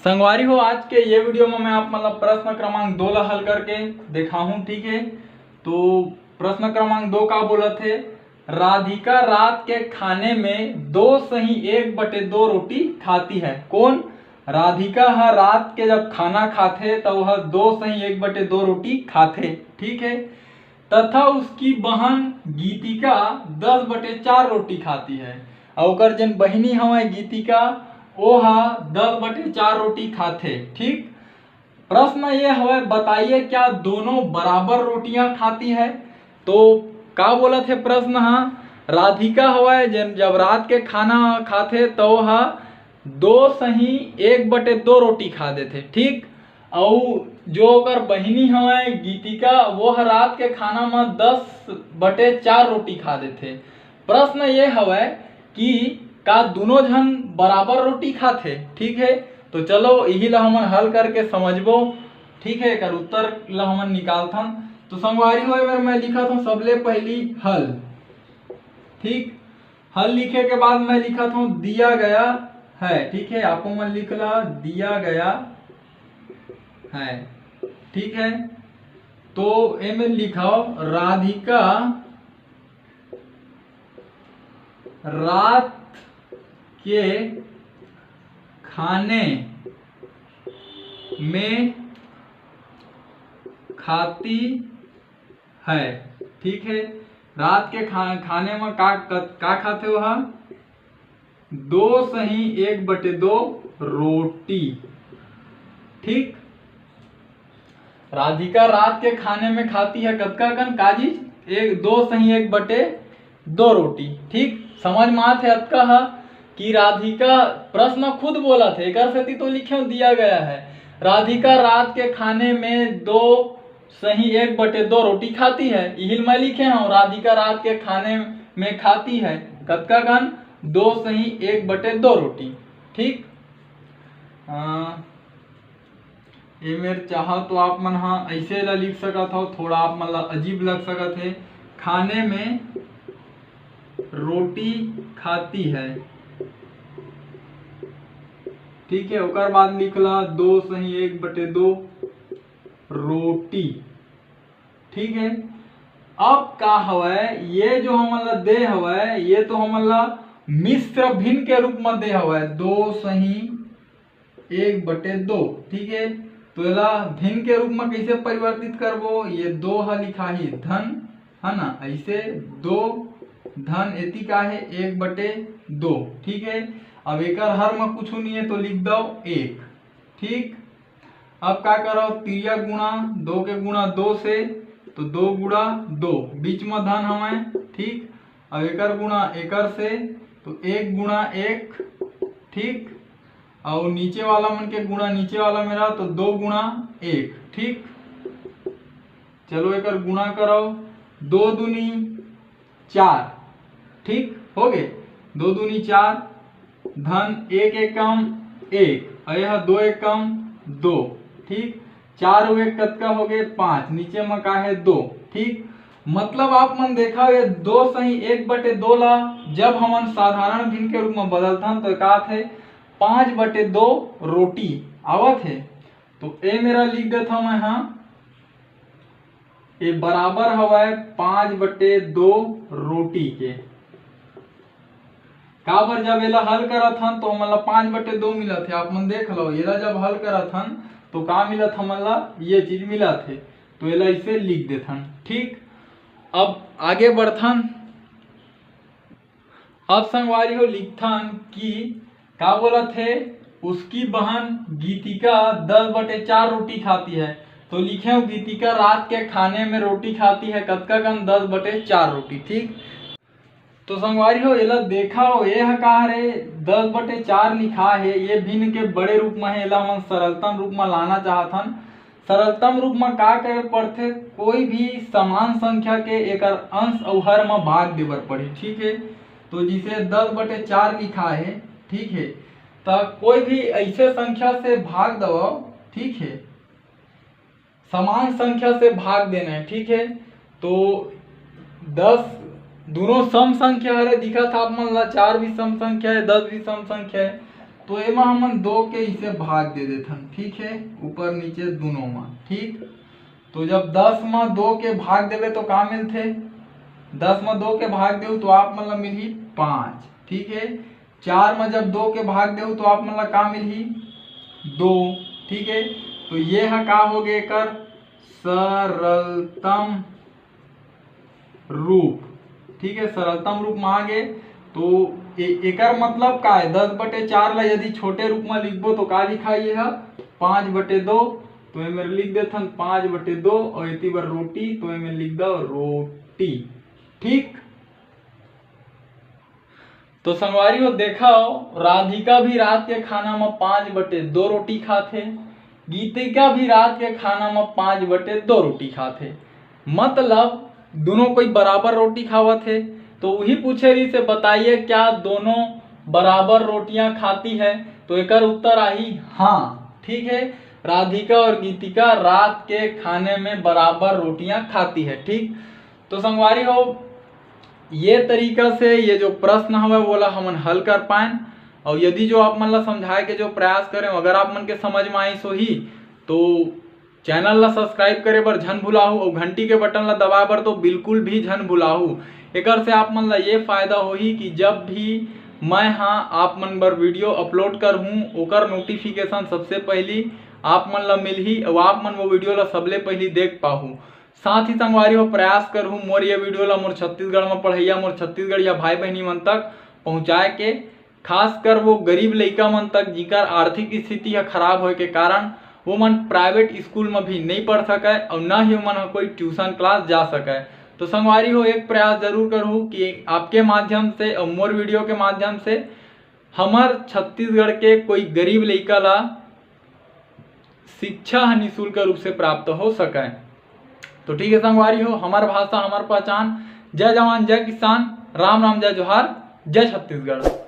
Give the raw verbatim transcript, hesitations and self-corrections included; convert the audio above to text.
संगवारी हो, आज के ये वीडियो में मैं आप मतलब प्रश्न क्रमांक दो ला हल करके दिखाहूँ, ठीक है। तो प्रश्न क्रमांक दो का बोलत हे, राधिका रात के खाने में दो सही एक बटे दो रोटी खाती है। कौन? राधिका ह रात के जब खाना खाथे त वह दो सही एक बटे दो रोटी खाथे, ठीक है। तथा उसकी बहन गीतिका दस बटे चार रोटी खाती है। अउ ओकर जेन बहिनी हवय गीतिका, वो हा दस बटे चार रोटी खाथे, ठीक। प्रश्न ये हवय, बताइए क्या दोनों बराबर रोटियां खाती है? तो का बोलत हे प्रश्न हा, राधिका हवय जेन जब रात के खाना खाथे तो हा दो सही एक बटे दो रोटी खा देथे, ठीक। अउ जो ओकर बहिनी हवय गीतिका, वो ह रात के खाना म दस बटे चार रोटी खा देथे। प्रश्न ये हवय कि का दोनों झन बराबर रोटी खाथे, ठीक है। तो चलो इही ला हमन हल करके समझबो, ठीक है, एकर उत्तर ला हमन निकालथन। तो संगवारी हो, एमेर मैं लिखत हूँ सबले पहली हल, ठीक। हल लिखे के बाद मैं लिखत हूँ दिया गया है, ठीक है, आपो मन लिख ला दिया गया है, ठीक है। तो एमे लिखाओ राधिका रात के खाने में खाती है, ठीक है। रात के खा, खाने में का, का, का खाथे वह? दो सही एक बटे दो रोटी, ठीक। राधिका रात के खाने में खाती है कतका कन काजी? एक, दो सही एक बटे दो रोटी, ठीक। समझ में आत है अतका ह कि राधिका, प्रश्न खुद बोलत हे, एकर सेती तो लिखे दिया गया है, राधिका रात के खाने में दो सही एक बटे दो रोटी खाती है। इहिल मैं लिखे हूँ, राधिका रात के खाने में खाती है कतका कन? दो सही एक बटे दो रोटी, ठीक। अ, एमेर चाहो तो आप मन हा ऐसे ला लिख सकत हो, थोड़ा आप मन ला अजीब लग सकत है। खाने में रोटी खाती है, ठीक है। ओकर बाद लिख ला दो सही एक बटे दो रोटी, ठीक है। अब का हवय, ये जो हमन ला दे हवय, ये तो हमन ला मिश्र भिन्न के रूप में दे हवय, दो सही एक बटे दो, ठीक है। तो एला भिन्न के रूप में कैसे परिवर्तित करबो? ये दो ह लिखाही धन, है ना, ऐसे दो धन एती का है एक बटे दो, ठीक है। अब एकर हर में कुछ नहीं है तो लिख दो एक, ठीक। अब का करो, तिरिया गुणा दो के गुणा दो से, तो दो गुणा दो, बीच में धन हवय, ठीक। अब एकर गुणा एकर से, तो एक गुणा एक, ठीक। और नीचे वाला मन के गुणा नीचे वाला मेरा, तो दो गुणा एक, ठीक। चलो एकर गुणा करो, दो दूनी चार, ठीक हो गए, दो दूनी चार, धन एक एकम एक, और यह दो एकम दो, ठीक। चार अउ एक कतका हो गए? पाँच। नीचे में का है? दो। ठीक, मतलब आप मन देखा, ये दो सही एक बटे दो ला जब हमन साधारण भिन्न के रूप में बदलथन तो का आथे? पाँच बटे दो रोटी आवत है। तो ए मेरा लिख देता मैं, हाँ, ये बराबर हवय पाँच बटे दो रोटी के। काबर, जब एला हल करत हन तो हमन ला पाँच बटे दो मिलत हे। आप मन देख लो, एला जब हल करत हन तो का मिलत हमन ला? ये चीज मिलत हे। तो एला इसे लिख देथन। ठीक, अब आगे बढ़थन। अब संगवारी हो लिखथन कि का बोलत हे, उसकी बहन गीतिका दस बटे चार रोटी खाती है। तो लिखे हो, गीतिका रात के खाने में रोटी खाती है कतका कन? दस बटे चार रोटी। ठीक, तो संगवारी हो, एला देखा हो, ये ह का हरे, दस बटे चार लिखा है, ये भिन्न के बड़े रूप में है, एला हमन सरलतम रूप में लाना चाहत हन। सरलतम रूप में का करे पड़थे, कोई भी समान संख्या के एकर अंश अउ हर में भाग दे बर पड़ही। ठीक है, तो जिसे दस बटे चार लिखा है, ठीक है, तो कोई भी ऐसे संख्या से भाग दो, ठीक है, समान संख्या से भाग देना है। ठीक है, तो दस दोनों सम संख्या हरे, दिखत हे आप मन ला, चार भी सम संख्या है, दस भी सम संख्या है। तो एमा हमन दो के इसे भाग दे देथन, ठीक है, ऊपर नीचे दोनों मा, ठीक। तो जब दस मा दो के भाग देबे तो का मिलथे? दस मा दो के भाग देहू तो आप मन ला मिलही पाँच, ठीक है। चार मा जब दो के भाग देहू तो आप मन ला का मिलही? दो, ठीक है। तो ये हा का हो गए एकर सरलतम रूप, ठीक है, सरलतम रूप मा आ गए। तो ए-, एकर मतलब का है? दस बटे चार ला यदि छोटे रूप मा लिखबो तो का लिखा ये हा? पाँच बटे दो। तो एमे लिख देथन पाँच बटे दो और एती बर रोटी, तो एमे लिख दो रोटी, ठीक। तो संगवारी हो, देखव, राधिका भी रात के खाना म पाँच बटे दो रोटी खाथे, गीतिका भी रात के खाना म पाँच बटे दो रोटी खाथे। मतलब दोनों कोई बराबर रोटी खावत हे। तो वही पूछे रहिसे, बताइए क्या दोनों बराबर रोटियां खाती है? तो एकर उत्तर आही हाँ, ठीक है, राधिका और गीतिका रात के खाने में बराबर रोटियां खाती है, ठीक। तो संगवारी हो, ये तरीका से ये जो प्रश्न हवय, वोला हमन हल कर पाएन। और यदि जो आप मन ला समझाए के जो प्रयास करें, अगर आप मन के समझ में आइस होही, तो चैनल ला सब्सक्राइब करे बर झन भुलाहू और घंटी के बटन ला दबाए बर तो बिल्कुल भी झन भुलाहू। एकर से आप मन ला ये फायदा होही कि जब भी मैं हाँ आप मन बर वीडियो अपलोड करहूँ, ओकर नोटिफिकेशन सबसे पहली आप मन ला मिलही और आप मन वो वीडियो ला सबले पहली देख पाहू। साथ ही संगवारी हो, प्रयास करहूँ मोर ये वीडियो ला मोर छत्तीसगढ़ में पढ़ैया मोर छत्तीसगढ़िया भाई बहनी मन तक पहुँचाए के, खासकर वो गरीब लइका मन तक जिकर आर्थिक स्थिति ह खराब होए के कारण वो मन प्राइवेट स्कूल में भी नहीं पढ़ सके और न ही ओमन ह कोई ट्यूशन क्लास जा सके। तो संगवारी हो, एक प्रयास जरूर करहूँ कि आपके माध्यम से और मोर वीडियो के माध्यम से हमर छत्तीसगढ़ के कोई गरीब लइका ला शिक्षा ह निशुल्क रूप से प्राप्त हो सके। तो ठीक है संगवारी हो, हमर भाषा हमर पहचान। जय जवान, जय किसान, राम राम, जय जोहार, जय छत्तीसगढ़।